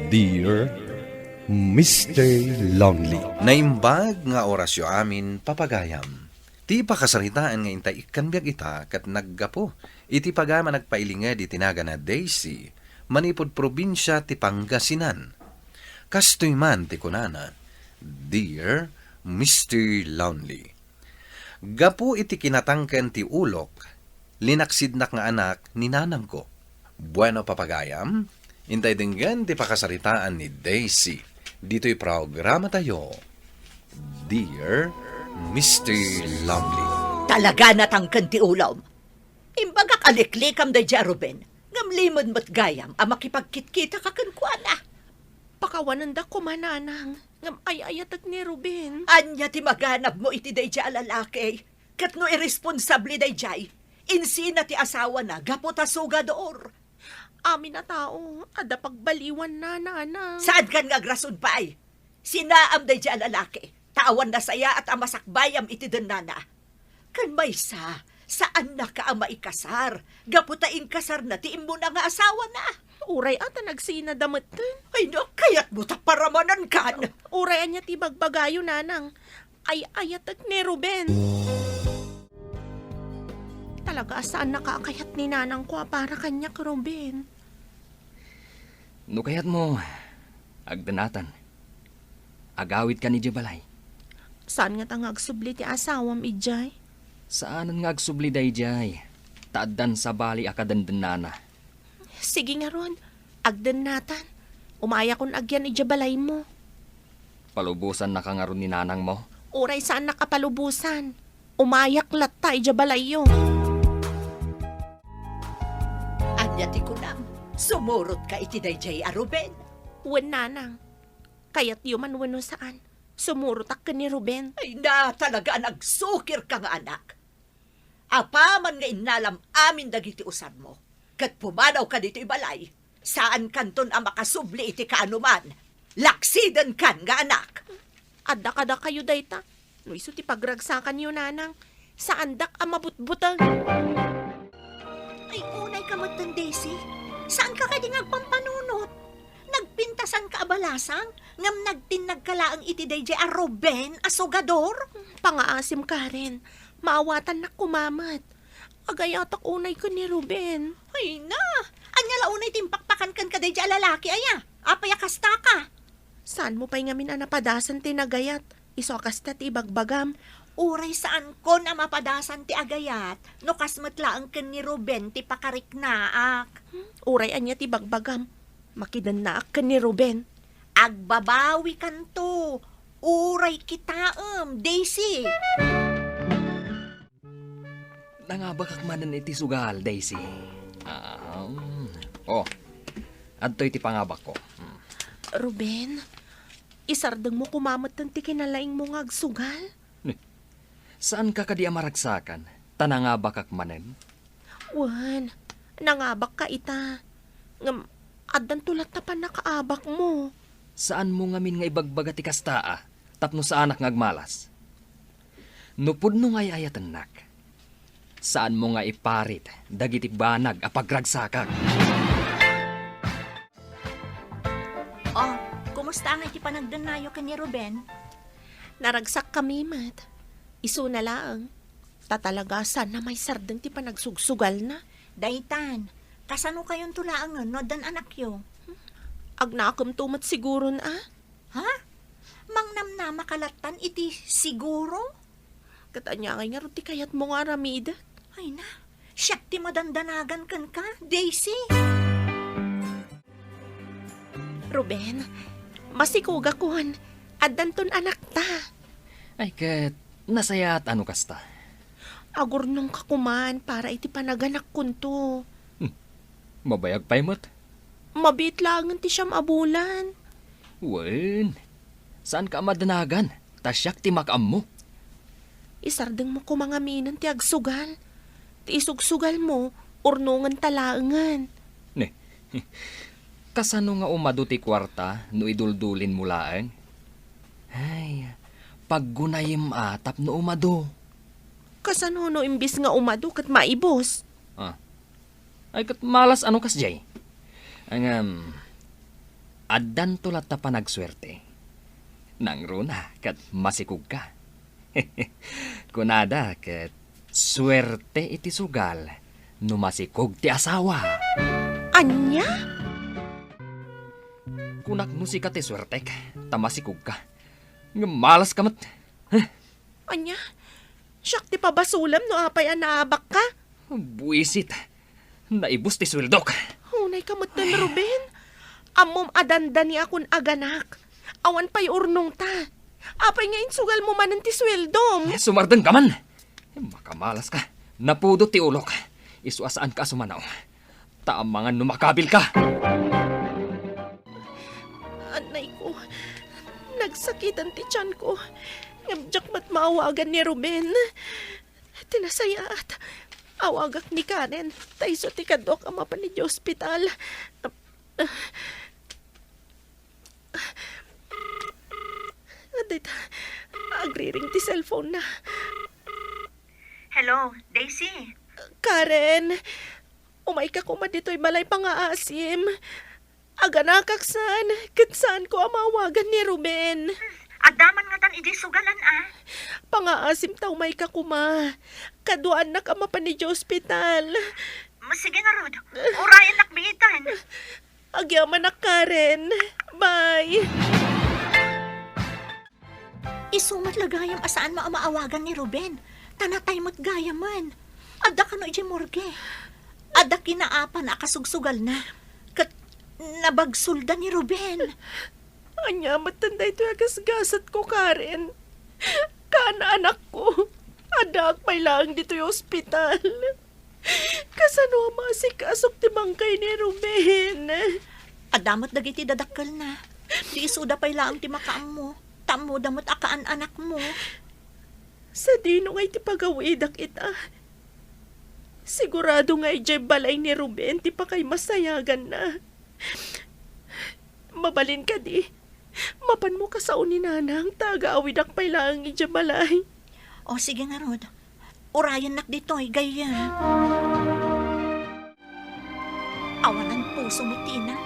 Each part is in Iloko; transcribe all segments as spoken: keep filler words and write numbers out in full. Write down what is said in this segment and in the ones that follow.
Dear Mister Lonely. Naimbag nga orasyo amin, papagayam. Ti pakasaritaan nga intay ikkan biag ita ket naggapu iti pagayam a nagpailinged iti nagana Daisy, manipud probinsia ti Pangasinan. Kastoy man ti kunana, Dear Mister Lonely. Gapu iti kinatangken ti ulok, linaksidnak nga anak ni nanangko. Bueno, papagayam, intay denggen ti pakasaritaan ni Daisy ditoy programatayo, Dear Mister Lonely. Talaga natangken ti ulom. Imbagak a liklikam daydiay a Ruben, ngem limed met gayam a makipagkitkitaka kenkuana. Pakawanendak koma, nanang, ngem ay-ayatek ni Ruben. Ania ti maganabmo iti daydiay a lalaki? Ket no irresponsable daydiay, insina ti asawana gapu ta sugador. Amin a tao, adda pagbaliwanna, nanang. Saankan nga agrason pay? Sinaam daydiay a lalaki, ta awan nasayaat a masakbayam iti dennana. Ken maysa, saannaka a maikasar, gapu ta inkasarna ti immuna nga asawana. Uray a ta nagsinada metten. Ay, no, kayatmo ta paramanankan. Uray ania ti bagbagayo, nanang. Ay-ayatek ni Ruben. Talaga a saannaka a kayat ni nanangko a para kaniak, Ruben. No kayatmo, agdennatan. Agawidkan idiay balay. Saan ngata nga agsubli ti asawam idiay? Saanen nga agsubli daydiay, ta addan sabali a kadendennana. Sige ngarud, agdennatan. Umayakon agyan idiay balaymo. Palubosannaka ngarud ni nanangmo? Uray saannak a palubosan. Umayak latta idiay balayyo. Ania ti kunam? Sumurotka iti daydiay a Ruben? Wen, nanang. Kayatyo man wenno saan, sumurotak ken ni Ruben. Ay na, talaga a nagsukirka nga anak. Apaman nga innalam amin dagiti usarmo, ket pumanawka ditoy balay, saankanton a makasubli iti kaanoman. Laksidenkan nga anak. Adda kadakayo dayta. No isu ti pagragsakanyo, nanang, saandak a mabutbuteng. Ay, unayka metten, Daisy. Saanka kadi nga agpampanunot? Nagpintasanka a balasang, ngem nagtinnagka laeng iti daydiay a Ruben a sugador? Pangaasim, Karen. Maawatannak koma met. Agayatak unay ken ni Ruben. Ay na! Ania la unay ti impakpakan kenka daydiay a lalaki, aya? Apay a kastaka? Saanmo pay ngamin a napadasan ti nagayat? Isu a kasta ti ibagbagam. Uray saankon a mapadasan ti agayat, no kas met laeng ken ni Ruben ti pakariknaak. Hmm, uray ania ti bagbagam, makidennaak ken ni Ruben. Agbabawikanto, uray kitaem, Daisy. Nangabakak manen iti sugal, Daisy. Ah, oh, adtoy ti pangabakko. Hmm. Ruben, isardengmo koma metten ti kinalaingmo nga agsugal? Saanka kadi a maragsakan, ta nangabakak manen? Wen, nangabakka ita. Ngem, addanto latta pannakaabakmo. Saanmo ngamin nga ibagbaga ti kasta a, tapno saanak nga agmalas. No pudno nga ay-ayatennak, saanmo nga iparit dagiti banag a pagragsakak. Oh, kumusta ngay ti panagdennayo ken ni Ruben? Naragsakkami met. Isuna laeng. Ta talaga, saanna maisardeng ti panagsugsugalna. Daytan, kasanokayonto laengen no addan anakyo? Agnakemto met siguron a. Ha? Mangnamnamaka lattan iti siguro? Ket ania ngay ngarud ti kayatmo nga aramidek? Ay na, siak ti madandanagan kenka, Daisy. Ruben, masikogakon. Addanton anakta. Ay, ket nasayaat a no kasta. Agurnongka koman para iti panaganakkonto. Hmm. Mabayag pay met. Mabiit laengen ti siam a bulan. Wen, saanka a madanagan, ta siak ti makaammo. Isardengmo koma ngaminen ti agsugal. Ti isugsugalmo, urnongenta laengen. Ne, kasano nga umadu ti kuarta no iduldulinmo laeng? Ay, paggunayem a tapno umadu. Kasano no imbis nga umadu ket maibus? Ah. Ay, ket malas a no kasdiay. Ngem, Addanto latta panagsuerte. Nangruna ket masikogka. Kunada ket suerte iti sugal no masikog ti asawa. Ania? Kunak no sika ti suertek, ta masikogka. Ngem malaska met. Ania? Siak ti pabasolem no apay a naabakka? Buisit. Naibus ti sueldok. Unayka metten, Ruben. Ammom a dandaniakon aganak. Awan pay urnongta. Apay nga insugalmo manen ti sueldom? Eh, sumardengka man. Eh, makamalas ka. Napudot ti ulok. Isu a saanka a sumanaw. Ta amangan no makabilka. Anay ko, nagsakitan ti tianko. Ngem diak met maawagan ni Ruben. Ti nasayaat, awagak ni Karen, ta isu ti kaduak a mapan idiay ospital. Dayta, agriring ti cellphone na. Hello, Daisy. Karen, umayka koma ditoy balay pangaasim. Aganakak saan, ket saanko a maawagan ni Ruben. Adda man ngatan idiay sugalan, a? Pangaasim ta umayka koma. Kaduaannak a mapan idiay ospital. Sige ngarud, urayennak biitan. Agyamanak, Karen. Bye. Isu met la gayam a saan a maawagan ni Ruben, ta natay met gayamen. Adda kano idiay morgue. Adda kinaapana a kasugsugalna. Ket nabagsolda ni Ruben. Ania metten daytoy a gasgasatko, Karen? Kaan a anakko? Addaak pay laeng ditoy ospital. Kasano a maasikasok ti bangkay ni Ruben? Adda met dagiti dadakkelna. Di isuda pay laeng ti makaammo. Ta ammoda met a kaan anakmo. Sadino ngay ti pagawidak ita? Sigurado nga idiay balay ni Ruben ti pakaimasayaganna. Mabalin kadi, mapanmo kasao ni Nanang ta agawidak pay laeng idiay balay. O, sige ngarud. Urayennak ditoy, gayyem. Awanan puso met ti ina.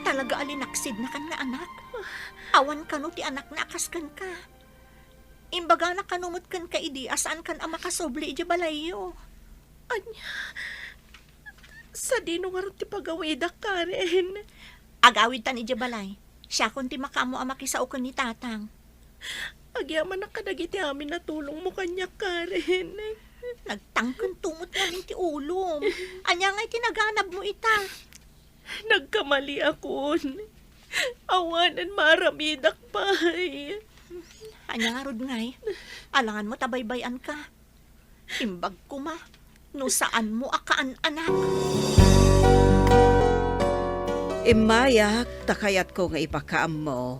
Talaga a linaksidnakan nga anak. Awan kano ti anakna a kas kenka. Imbagana kano met kenka idi a saankan a makasubli idiay balayyo. Ania? Sadino ngarud ti pagawidak, Karen? Agawidtan idiay balay. Siakon ti makaammo a makisao ken ni Tatang. Agyamanak kadagiti amin a tulongmo kaniak, Karen. Nagtangkento met ngamin ti ulom. Ania ngay ti naganabmo ita? Nagkamaliakon. Awanen maaramidak pay. Ania ngarud ngay? Alangan met a baybay-anka. Imbag koma no saanmo a kaan-anak. Immayak ta kayatko nga ipakaammo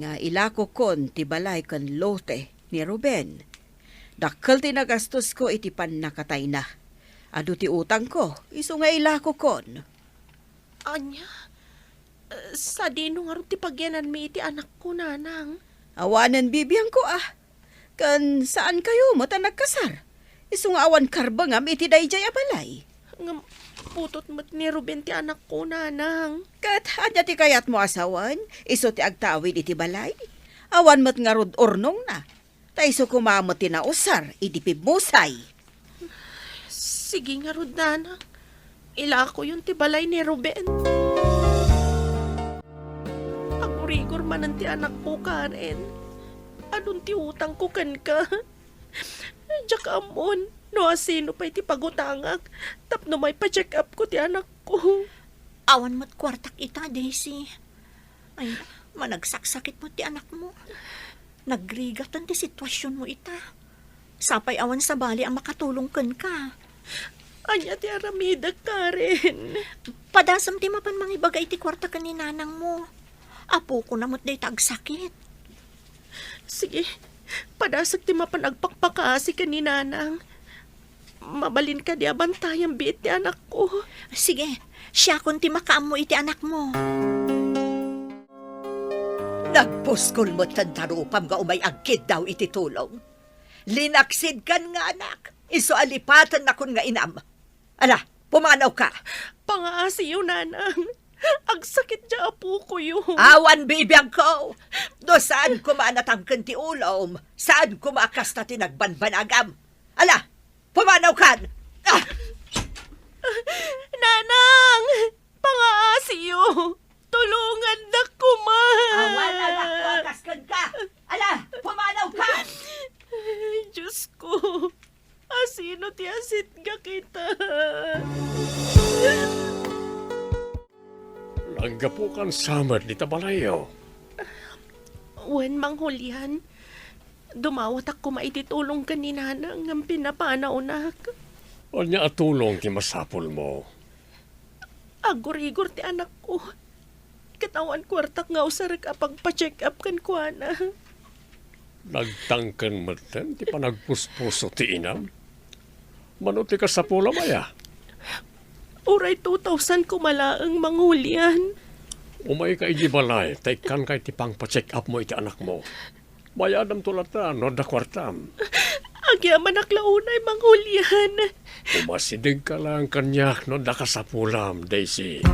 nga ilakokon ti balay ken lote ni Ruben. Dakkel ti nagastosko iti pannakatayna. Adu ti utangko, isu nga ilakokon. Ania? Eh, sadino ngarud ti pagyananmi iti anakko, Nanang? Awanen bibiangko a. Ken saankayo met a nagkasar. Isu nga awan karbengam iti daydiay a balay. Ngem putot met ni Ruben ti anakko, Nanang. Ket ania ti kayatmo a sawen? Isu ti agtawid iti balay? Awan met ngarud urnongna. Ta isu koma met ti nausar idi pimmusay. Sige ngarud, Nanang. Ilakoyon ti balay ni Ruben. Agurigor manen ti anakko, Karen. Adun ti utangko kenka. Diak ammon no asino pay ti pagutangak tapno maipa-check up ko ti anakko. Awan met kuartak ita, Daisy. Ay, managsaksakit met ti anakmo. Nagrigatan ti situasionmo ita. Sapay awan sabali a makatulong kenka. Ania ti aramidek, Karen? Padasem ti mapan mangibaga iti kuarta ken ni nanangmo. Apokona met dayta agsakit. Sige, padasek ti mapan agpakpakaasi ken ni nanang. Mabalin kadi a bantayam biit ti anakko? Sige, siakon ti makaammo iti anakmo. Nagpuskol met ti tarupam nga umay agkiddaw iti tulong. Linaksidkan nga anak, isu a lipatennakon nga inam. Ala, pumanawka. Pangaasiyo, nanang. Agsakit diay apokoyo. Awan bibiagko. No saan koma a natangken ti ulom, saan koma a kasta ti nagbanbanagam. Ala, pumanawkan! Ah! Nanang! Pangaasiyo! Tulongandak koma! Awan, anak ko, akas kenka! Ala, pumanawka! Ay, Diyos ko! Asino ti asitgak ita? Naggapukan sa met dita balayyo? Wen, Mang Julian. Dumawatak koma iti tulong ken ni Nanang ngem pinapanawnak. Ania a tulong ti masapulmo? Agurigor ti anakko. Ket awan kuartak nga usarek a pagpa-check-up kenkuana. Nagtangken metten ti panagpuspuso ti inam. Mano ti kasapulam aya? Uray two thousand koma laeng, Mang Julian. Umayka idiay balay, ta ikkanka iti pangpa-check-upmo iti anakmo. Bayadamto latta no adda kuartam. Agyamanak la unay, Mang Julian. Umasidegka laeng kaniak no adda kasapulam, Daisy.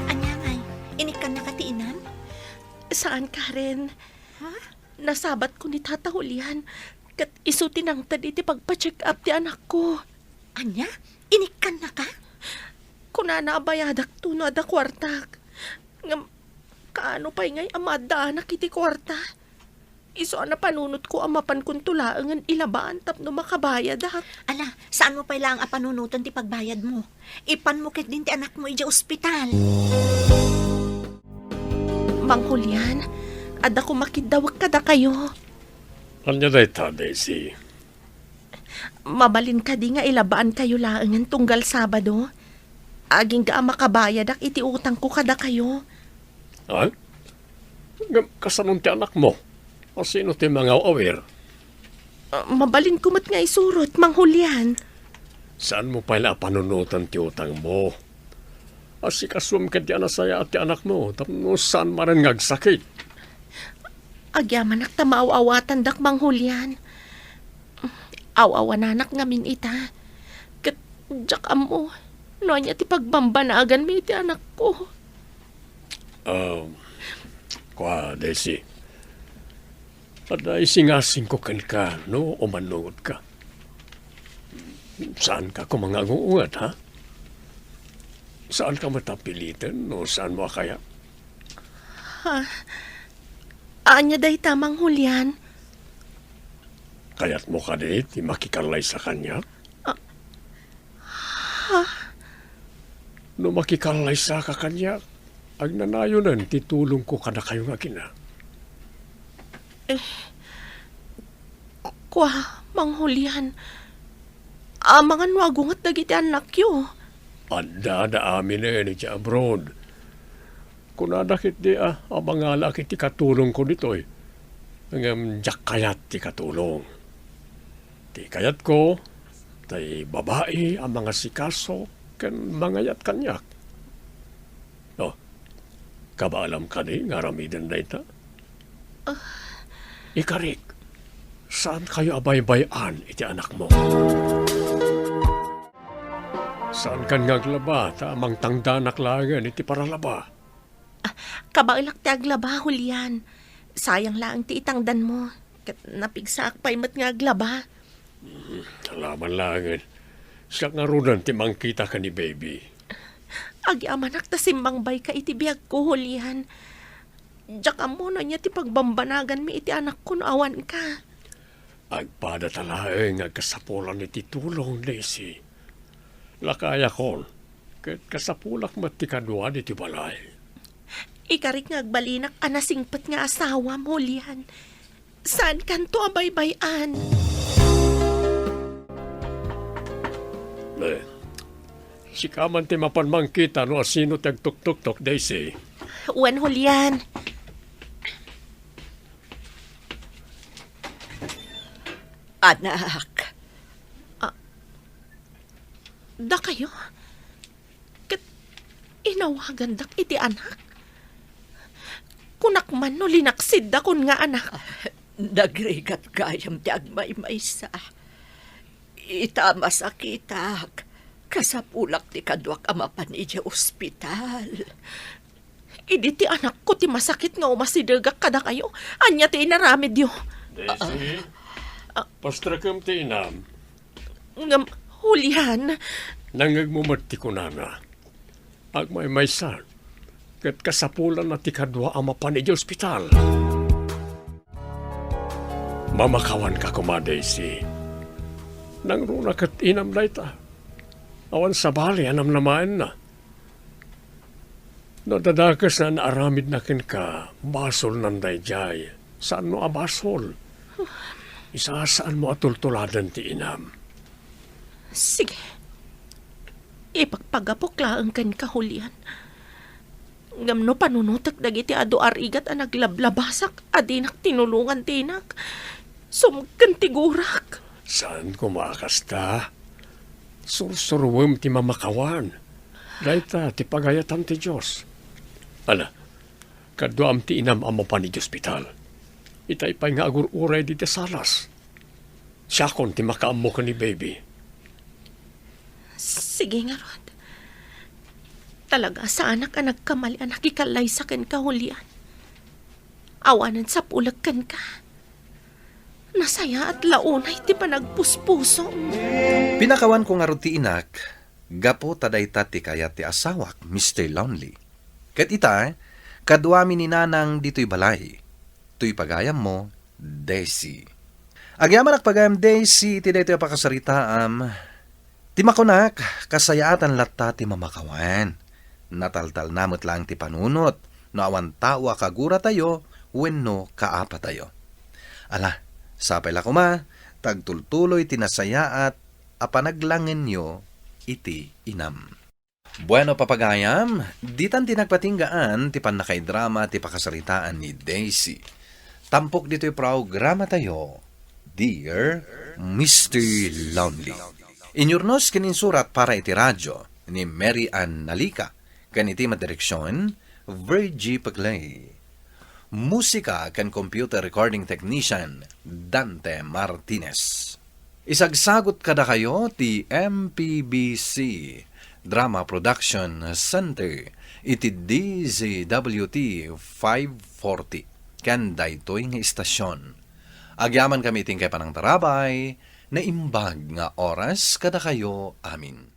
Ania ngay, inikkannaka ti inam? Saan, Karen. Ha? Nasabatko ni Tata Julian, ket isu ti nangted iti pagpa-check-up ti anakko. Ania? Inikkannaka? Kunana a bayadakto no adda kuartak. Ngem, kaano pay ngay a maaddaanak iti kuarta? Isu a napanunotko a mapankonto laengen ilabaan tapno makabayadak. Ala, saanmo pay laeng a panunoten ti pagbayadmo. Ipanmo ketdin ti anakmo idiay ospital. Mang Julian, adda koma kiddawek kadakayo. Ania dayta, Daisy? Mabalin kadi nga ilabaankayo laengen tunggal Sabado? Agingga a makabayadak iti utangko kadakayo. Ha? Ngem kasanon ti anakmo? Asino ti mangaw-awir? Ah, mabalinko met nga isurot, Mang Julian. Saanmo pay la a panunoten ti utangmo? Asikasuem ketdi a nasayaat ti anakmo tapno saan manen nga agsakit. Agyamanak ta maaw-awatandak, Mang Julian. Aw-awananak ngamin ita. Ket diak ammo no ania ti pagbambanaganmi iti anakko. Ah, kua, Daisy. Adda isingasingko kenka no umannungodka. Saanka koma nga angungonget, ha? Saanka met a piliten no saanmo a kayat? Ha? Ania dayta, Mang Julian? Kayatmo kadi ti makikallaysa kaniak? Ah, ha? No makikallaysa ka kaniak, agnanayonen ti tulongko kadakayo nga agina. Eh, kua, Mang Julian, amangan no agunget dagiti annakyo. Adda da aminen iti abroad. Kunada ketdi a, a mangalaak iti katulongko ditoy. Ngem diak kayat ti katulong. Ti kayatko, tay babai a mangasikaso ken mangayat kaniak. Oh, kabaalam kadi nga aramiden dayta? Ah. Ikarik, saankayo a baybay-an iti anakmo. Saankan nga aglaba, ta mangtangdanak laengen iti paralaba. Ah, kabaelak ti aglaba, Julian. Sayang laeng ti itangdanmo. Ket napigsaak pay met nga aglaba. Hmm, alaman laengen. Siak ngaruden ti mangkita ken ni baby. Agyamanak ta simmangbayka iti biagko, Julian. Diak ammo no ania ti pagbambanaganmi iti anakko no awanka. Agpadata laeng nga agkasapulan iti tulong, Daisy. Lakayakon, ket kasapulak met ti kadua ditoy balay. Ikarik nga agbalinak a nasingpet nga asawam, Julian. Saankanto a baybay-an. Eh, sika man ti mapan mangkita no asino ti agtuktuktok, Daisy. Wen, Julian. Anak. Ah, dakayo? Ket inawagandak iti anak? Kunak man no linaksidakon nga anak. Nagrigat gayam ti agmaymaysa. Ita a masakitak, Kasapulak ti kaduak a mapan idiay ospital. Idi ti anakko ti masakit nga umasidegak kadakayo, ania ti inaramidyo? Daisy, Ah, ah. Pastrakem ti inam. Ngem, Julian. Nangngegmo met ti kunana. Agmaymaysa, ket kasapulanna ti kadua a mapan idiay ospital. Mamakawanka koma, Daisy. Nangruna ket inam dayta. Awan sabali a namnamaenna. No dadakes nga naaramidna kenka, basolnan daydiay. Saanno a basol? Isasaanmo a tultuladen ti inam. Sige. Ipagpagapok laeng kenka, Julian. Ngem no panunotek dagiti adu a rigat a naglablabasak a dinak tinulongan ti inak, sumagek ti gurak. Saan koma a kasta? Sursuruem ti mamakawan. Dayta ti pagayatan ti Dios. Ala, kaduam ti inam a mapan idiay ospital. Itay pay nga agur-uray dita salas. Siakon ti makaammo ken ni baby. Sige ngarud. Talaga, saanak a nagkamali a nakikallaysa kenka, Julian. Awanen sapulek kenka. Nasayaat la unay ti panagpuspusom. Pinakawanko ngarud ti inak, gapu ta dayta ti kayat ti asawak, Mister Lonely. Ket ita, kaduami ni Nanang ditoy balay. Toy pagayammo, Daisy. Agyamanak pagayam, Daisy, iti daytoy a pakasaritaam. Ti makunak, kasayaatan latta ti mamakawan. Nataltalna met laeng ti panunot no awan tao a kaguratayo wenno kaapatayo. Ala, sapay la koma, ta agtultuloy ti nasayaat a panaglangenyo iti inam. Bueno, papagayam, ditan ti nagpatinggaan ti pannakaidrama ti pakasaritaan ni Daisy. Tampok ditoy programatayo, Dear Mister Lonely. Inyurnos ken insurat para iti radyo ni Mary Ann Nalica, ken iti madireksion, Virgie Peclay. Musika ken computer recording technician, Dante Martinez. Isagsagut kadakayo ti M P B C Drama Production Center iti D Z W T five forty ken daytoy nga istasion. Agyamankami iti inkay panangtarabay, naimbag nga oras kadakayo amin.